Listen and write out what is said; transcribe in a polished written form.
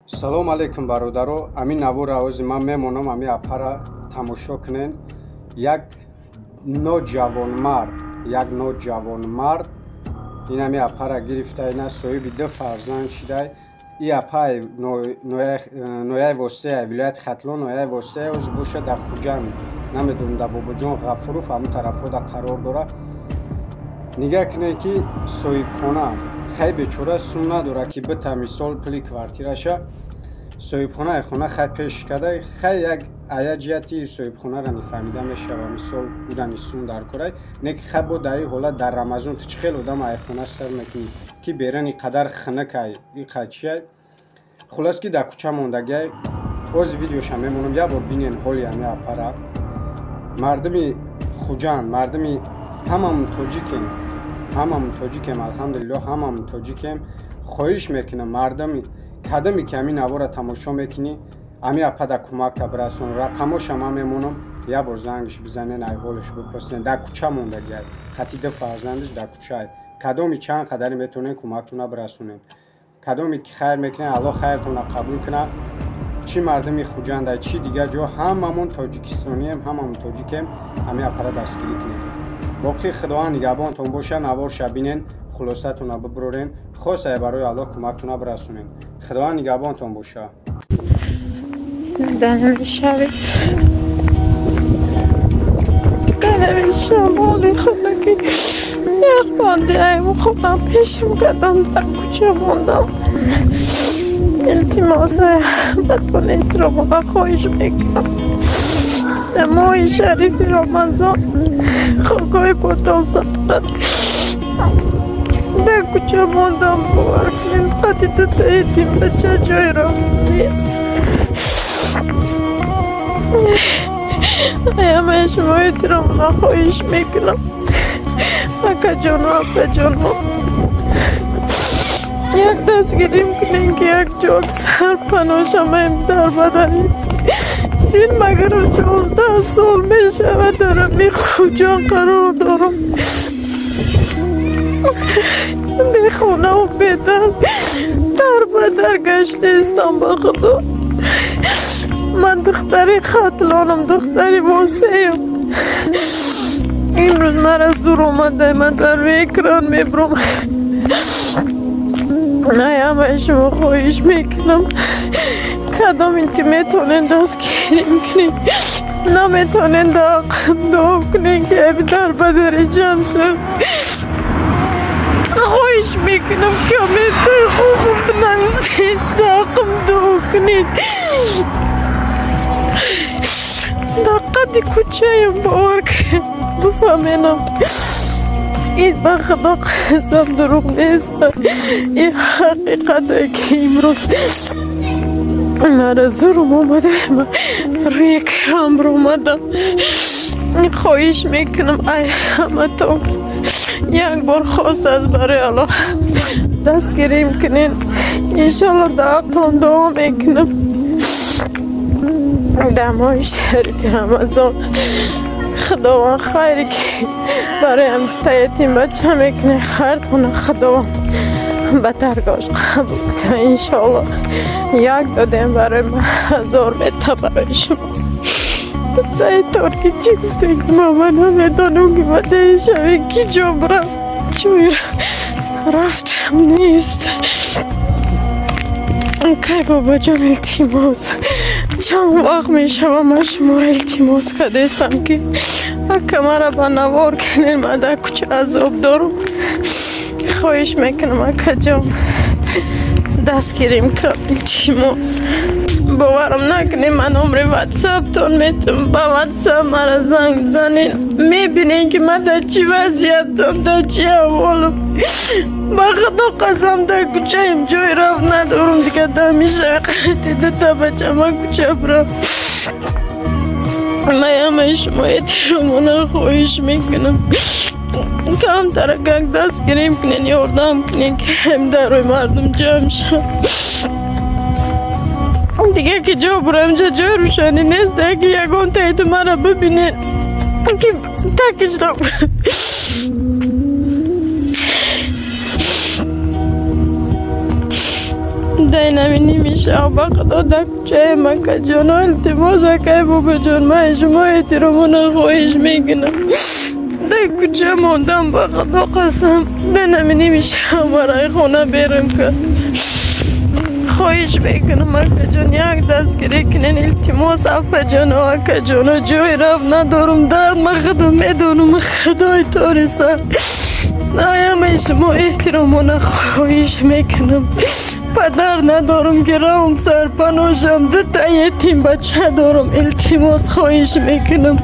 Салом алейкум, бародаро. Ами навора ози ман мемонам, ами апара тамошо кунен. Як ноҷавонмард, як ноҷавонмард ин ами апара гирифта, ина соҳиби ду фарзанд шидай. И апай нояи Восея, вилояти Хатлон, нояи Восея, ози боша дар Хуҷанд, намедонам, дар Бобоҷон Ғафуров ҳамун тарафҳо да қарор дорад. Нигаҳ кунед, ки соҳибхона хай бечора сум надорад, ки бита мисол пули квартираша. Соҳибхонаи хона хай пеш карда, хай як ая ҷиҳати соҳибхонаро нифаҳмида мешава, мисол будани сум дар корай, не ки хай бо дар ин ҳолат дар Рамазон ту чӣ хел одам ай хона сар мекунӣ, ки берун и қадар хунукай, и қад чиай. Хулос, ки дар кӯча мондагиай. Ози видеоша мемонам, як бор бинен ҳоли ами апара. Мардуми Хуҷанд, мардуми ҳамамон тоҷикем, ҳамамон тоҷикем, алҳамдулиллоҳ, ҳамамон тоҷикем. Хоҳиш мекунам, мардуми кадоме ки ҳамин навора тамошо мекунӣ, ами апада кӯмакта бирасон. Рақамоша ман мемонам, як бор зангш бизанен, ай ҳолаш бипурсен. Дар кӯча мондагиай, қати ду фарзандаш дар кӯчаай. Кадоми чанд қадаре метавонен кӯмактона бирасонен, кадоме ки хайр мекунен, Аллоҳ хайртона қабул кунад. Чӣ мардуми Хуҷандай, чӣ дигар ҷо, ҳамамон тоҷикистонием, ҳамамон тоҷикем. Ҳами апара дастгирӣ кунем. Боқӣ Худованд нигаҳбонтон боша. Наворша бинен, хулосатона бибурорен, хосае барои Аллоҳ кӯмактона бирасонен. Худованд нигаҳбонтон боша. Данамешавед, данамешам. Ҳоли худаки яхбанди айму хонам пешим кардам, дар кӯча мондам. Илтимос, ҳаматон эҳтиромона хоҳиш мекунам, дар моҳи шарифи Рамазон хокҳои ботол садқа. Дар кӯча мондам, бовар кунед, қади дута ятим бача, ҷой рафт нест. Ҳамаи шумо эҳтиромона хоҳиш мекунам, акаҷону апаҷону, як дастгирим кунем, ки як ҷо сарпаноҳ шавем. Дар бадани дин магарам 14 сол мешавад, дар ами Хуҷанд қарор дорам, бехонаву бедар, дар ба дар гаштаистам. Ба Худо, ман духтари Хатлонам, духтари Восеям. Имрӯз мара зур омада, ман дар рӯи экран мебурам. Ай ҳамаи шумо хоҳиш мекунам, кадомин ки метавонед, дастгирим кунед, наметавонед, дар ҳаққам дуо кунед, ки ами дар бадари ҷамъ шав. Хоҳиш мекунам, комментҳои хубам бинависед, дар ҳаққам дуо кунед. Дар қадди кӯчаям, бовар кунед, бифаҳменам, ин ба Худо қасам, дурӯғ нест, ин ҳақиқате, ки имрӯз мара зурум омада, рӯи экран баромадам. Хоҳиш мекунам, ай ҳаматон, як бор хост аст барои Аллоҳ дастгирим кунед. Иншолло, дар ҳақтон дуо мекунам. Дар моҳи шарифи Рамазон Худованд хайре ки барои ҳамта ятим бача мекунед, хайртона Худованд ба даргоҳаш қабул кунад, иншолло. Як додем барои ман, ҳазор мета барои шумо. Дай торки чӣ гуфтем, ки ман намедонам, ки ма даи шаве ки ҷо бирам, ҷои рафтам нест. Кай, бобоҷон, илтимос, чанд вақт мешава ман шуморо илтимос кардестам, ки ака мара ба навор кунед, ман дар кӯча азоб дорам. Хоҳиш мекунам, акаҷон, дастгирим кун, илтимос. Боварам накунед, ман номри ватсаптон метам, ба ватсап мара занг бизанед, мебинед, ки ман дар чӣ вазъиятам, дар чӣ аҳволам. Ба Худо қасам, дар кӯчаем, ҷои рафт надорам дигар. Дар мешава қати дута бача ман кӯча бирам. Ман ҳамаи шумо эҳтиромона хоҳиш мекунам, камтаракак дастгирим кунед, ёрдам кунед, ки ҳам дарои мардум ҷамъ шав. Дигар ки ҷо бурам, ҷа ҷои рӯшанӣ нест, ки ягон таиди мара бибинед, ки такишдо. Дар ними шаб, ба худо, дар кӯчаем, акаҷоно. Илтимос, акай Бобоҷон, ман шумо эҳтиромона хоҳиш мекунам. Дар кӯча мондам, ба худо қасам. Дар ними шаб мараи хона берун кард. Хоҳиш мекунам, акаҷон, як дастгирӣ кунен, илтимос, апаҷоно, акаҷоно. Ҷои рафт надорум. Дард ма худам медонам, худои ториса. Ҳамаи шумо эҳтиромона хоҳиш мекунам. Падар надорам, ки равам сарпаношам. Дута ятим бача дорам. Илтимос, хоҳиш мекунам.